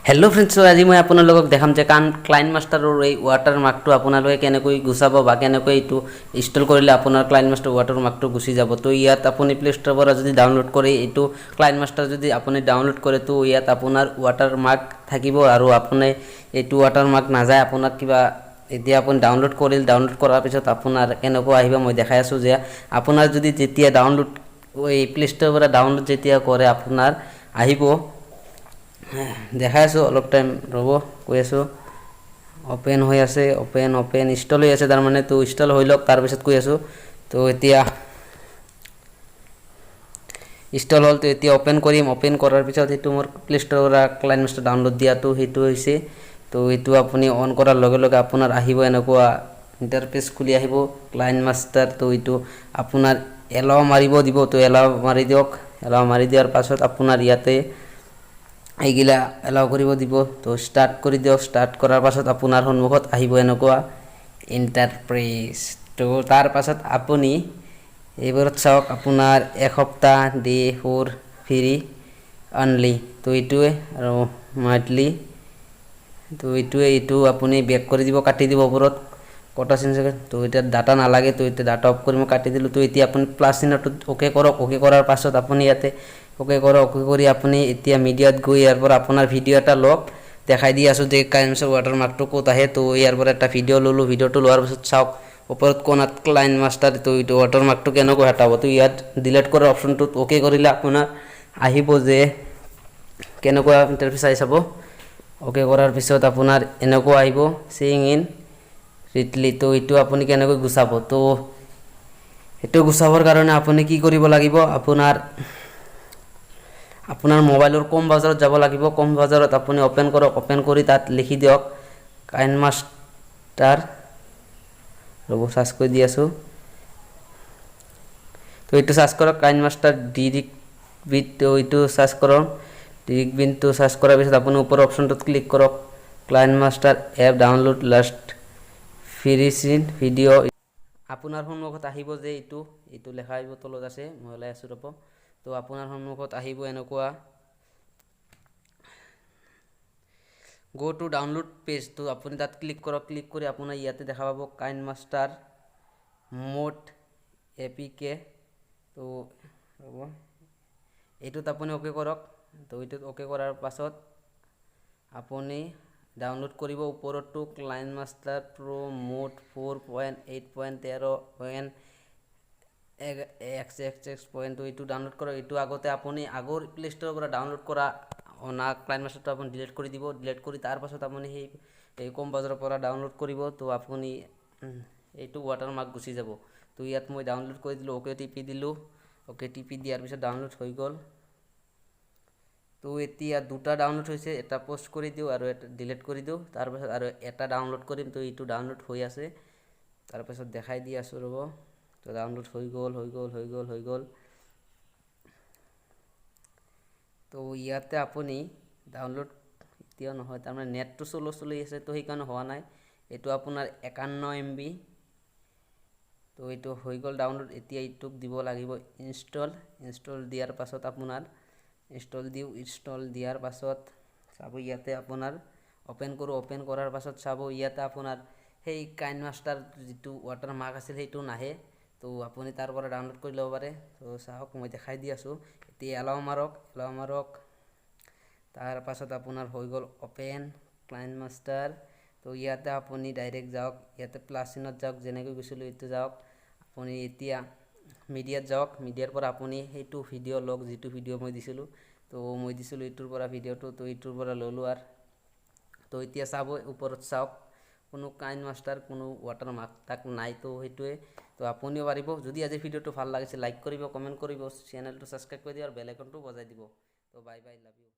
Hello' friends, আজি মই আপোনালোকক দেখাম যে কাইন মাষ্টাৰৰ এই ৱাটাৰ মাৰ্কটো আপোনালোকে কেনেকৈ গুচাব বা কেনেকৈ এইটো ইনষ্টল কৰিলে আপোনাৰ কাইন মাষ্টাৰ ৱাটাৰ মাৰ্কটো গুচি যাব। তো ইয়াত আপুনি প্লে ষ্ট'ৰৰ পৰা যদি ডাউনলোড কৰে, এইটো কাইন মাষ্টাৰ যদি আপুনি ডাউনলোড কৰে, তো ইয়াত আপোনাৰ ৱাটাৰ মাৰ্ক থাকিব আৰু আপুনি এইটো ৱাটাৰ মাৰ্ক নাযায় আপোনাক কিবা। এতিয়া আপুনি ডাউনলোড কৰিল, ডাউনলোড কৰাৰ পিছত আপোনাৰ কেনেকুৱা আহিব মই দেখাই আছোঁ যে আপোনাৰ যদি যেতিয়া ডাউনলোড এই প্লে ষ্ট'ৰৰ পৰা ডাউনলোড যেতিয়া কৰে, আপোনাৰ আহিব। দেখাই আছোঁ, অলপ টাইম ৰ'ব, কৈ আছোঁ। অ'পেন হৈ আছে, অ'পেন অ'পেন ইনষ্টল হৈ আছে তাৰমানে। তো ইনষ্টল হৈ লওক, তাৰপিছত কৈ আছোঁ। তো এতিয়া ইনষ্টল হ'ল। তো এতিয়া অ'পেন কৰিম। অ'পেন কৰাৰ পিছত সেইটো মোৰ প্লে ষ্ট'ৰৰ পৰা কাইন মাষ্টাৰ ডাউনলোড দিয়াটো সেইটো হৈছে। তো এইটো আপুনি অন কৰাৰ লগে লগে আপোনাৰ আহিব, এনেকুৱা ইণ্টাৰফেচ খুলি আহিব কাইন মাষ্টাৰ। তো এইটো আপোনাৰ এলাও মাৰিব দিব, তো এলাও মাৰি দিয়ক। এলাও মাৰি দিয়াৰ পাছত আপোনাৰ ইয়াতে এইগিলা এলাও কৰিব দিব। তো ষ্টাৰ্ট কৰি দিয়ক। ষ্টাৰ্ট কৰাৰ পাছত আপোনাৰ সন্মুখত আহিব এনেকুৱা ইণ্টাৰফেচ। তো তাৰ পাছত আপুনি এইবোৰত চাওক, আপোনাৰ এসপ্তাহ ডে 4 ফ্ৰী অনলি। তো এইটোৱে আৰু মান্থলি। তো এইটোৱে, এইটো আপুনি বেক কৰি দিব, কাটি দিব ওপৰত কটা চিন। তো এতিয়া ডাটা নালাগে, তো এতিয়া ডাটা অফ কৰি মই কাটি দিলোঁ। তো এতিয়া আপুনি প্লাছ চিহ্নটোত অ'কে কৰক। অ'কে কৰাৰ পাছত আপুনি ইয়াতে অ'কে কৰক। অ'কে কৰি আপুনি এতিয়া মিডিয়াত গৈ ইয়াৰ পৰা আপোনাৰ ভিডিঅ' এটা লওক। দেখাই দি আছোঁ যে কাইন ৱাটাৰ মাৰ্কটো ক'ত আহে। তো ইয়াৰ পৰা এটা ভিডিঅ' ল'লোঁ। ভিডিঅ'টো লোৱাৰ পাছত চাওক, ওপৰত কোণাত কাইন মাষ্টাৰ। তো এইটো ৱাটাৰ মাৰ্কটো কেনেকৈ হটাব? তো ইয়াত ডিলিট কৰাৰ অপশ্যনটোত অ'কে কৰিলে আপোনাৰ আহিব যে কেনেকুৱা ইণ্টাৰফেচ আহি চাব। অ'কে কৰাৰ পিছত আপোনাৰ এনেকুৱা আহিব, ছিয়িং ইন ৰিটলি। তো এইটো আপুনি কেনেকৈ গুচাব? তো সেইটো গুচাবৰ কাৰণে আপুনি কি কৰিব লাগিব? আপোনাৰ আপোনাৰ মোবাইলৰ ক্ৰ'ম ব্ৰাউজাৰত যাব লাগিব। ক্ৰ'ম ব্ৰাউজাৰত আপুনি অ'পেন কৰক। অ'পেন কৰি তাত লিখি দিয়ক কাইন মাষ্টাৰ। ৰ'ব, চাৰ্চ কৰি দি আছোঁ। তো এইটো চাৰ্চ কৰক, কাইন মাষ্টাৰ ডিলিট বিন। তো এইটো চাৰ্চ কৰক। ডিলিট বিনটো চাৰ্চ কৰাৰ পিছত আপুনি ওপৰৰ অপশ্যনটোত ক্লিক কৰক, KineMaster app download last free video। আপোনাৰ সন্মুখত আহিব যে এইটো এইটো লেখা আহিব, তলত আছে, মই ওলাই আছোঁ, ৰ'ব। তো আপোনাৰ সন্মুখত আহিব এনেকুৱা, গ' টু ডাউনলোড পেজ। তো আপুনি তাত ক্লিক কৰক। ক্লিক কৰি আপোনাৰ ইয়াতে দেখা পাব কাইন মাষ্টাৰ মোড এপিকে। তো ৰ'ব, এইটোত আপুনি অ'কে কৰক। তো এইটোত অ'কে কৰাৰ পাছত আপুনি ডাউনলোড কৰিব ওপৰতো KineMaster Pro Mod 4.8.13.XXX পইণ্টটো, এইটো ডাউনলোড কৰক। এইটো আগতে আপুনি আগৰ প্লে ষ্ট'ৰৰ পৰা ডাউনলোড কৰা অনা কাইন মাষ্টাৰটো আপুনি ডিলিট কৰি দিব। ডিলিট কৰি তাৰপাছত আপুনি সেই এই ক্ৰ'ম ব্ৰাউজাৰৰ পৰা ডাউনলোড কৰিব। তো আপুনি এইটো ৱাটাৰ মাৰ্ক গুচি যাব। তো ইয়াত মই ডাউনলোড কৰি দিলোঁ, অ'কে টিপি দিলোঁ। অ'কে টিপি দিয়াৰ পিছত ডাউনলোড হৈ গ'ল। তো এতিয়া দুটা ডাউনলোড হৈছে, এটা প'ষ্ট কৰি দিওঁ আৰু এটা ডিলিট কৰি দিওঁ। তাৰপাছত আৰু এটা ডাউনলোড কৰিম। তো এইটো ডাউনলোড হৈ আছে, তাৰপাছত দেখাই দি আছোঁ, ৰ'ব। তো ডাউনলোড হৈ গ'ল, হৈ গ'ল, হৈ গ'ল, হৈ গ'ল। তো ইয়াতে আপুনি ডাউনলোড এতিয়াও নহয়, তাৰমানে নেটটো চলো চলি আছে, তো সেইকাৰণে হোৱা নাই। এইটো আপোনাৰ 51 MB। তো এইটো হৈ গ'ল ডাউনলোড। এতিয়া এইটোক দিব লাগিব ইনষ্টল। ইনষ্টল দিয়াৰ পাছত আপোনাৰ ইনষ্টল দিওঁ। ইনষ্টল দিয়াৰ পাছত চাব, ইয়াতে আপোনাৰ অ'পেন কৰোঁ। অ'পেন কৰাৰ পাছত চাব, ইয়াতে আপোনাৰ সেই কাইন মাষ্টাৰ যিটো ৱাটাৰ মাৰ্ক আছিল, সেইটো নাহে। তো আপুনি তাৰ পৰা ডাউনলোড কৰি ল'ব পাৰে। তো চাওক, মই দেখাই দি আছোঁ। এতিয়া এলাও মাৰক, এলাও মাৰক। তাৰ পাছত আপোনাৰ হৈ গ'ল অ'পেন কাইন মাষ্টাৰ। তো ইয়াতে আপুনি ডাইৰেক্ট যাওক, ইয়াতে প্লাছ চিনত যাওক, যেনেকৈ গৈছিলোঁ এইটো যাওক। আপুনি এতিয়া মিডিয়াত যাওক। মিডিয়াৰ পৰা আপুনি সেইটো ভিডিঅ' লওক, যিটো ভিডিঅ' মই দিছিলোঁ। তো মই দিছিলোঁ এইটোৰ পৰা ভিডিঅ'টো, তো এইটোৰ পৰা ল'লোঁ আৰু তো এতিয়া চাব, ওপৰত চাওক, কোনো কাইন মাষ্টাৰ, কোনো ৱাটাৰ মাৰ্ক তাক নাই। তো সেইটোৱে। তো আপুনিও পাৰিব। যদি আজিৰ ভিডিঅ'টো ভাল লাগিছে, লাইক কৰিব, কমেণ্ট কৰিব, চেনেলটো ছাবস্ক্ৰাইব কৰি দিব আৰু বেল আইকনটো বজাই দিব। তো বাই বাই, লাভ you.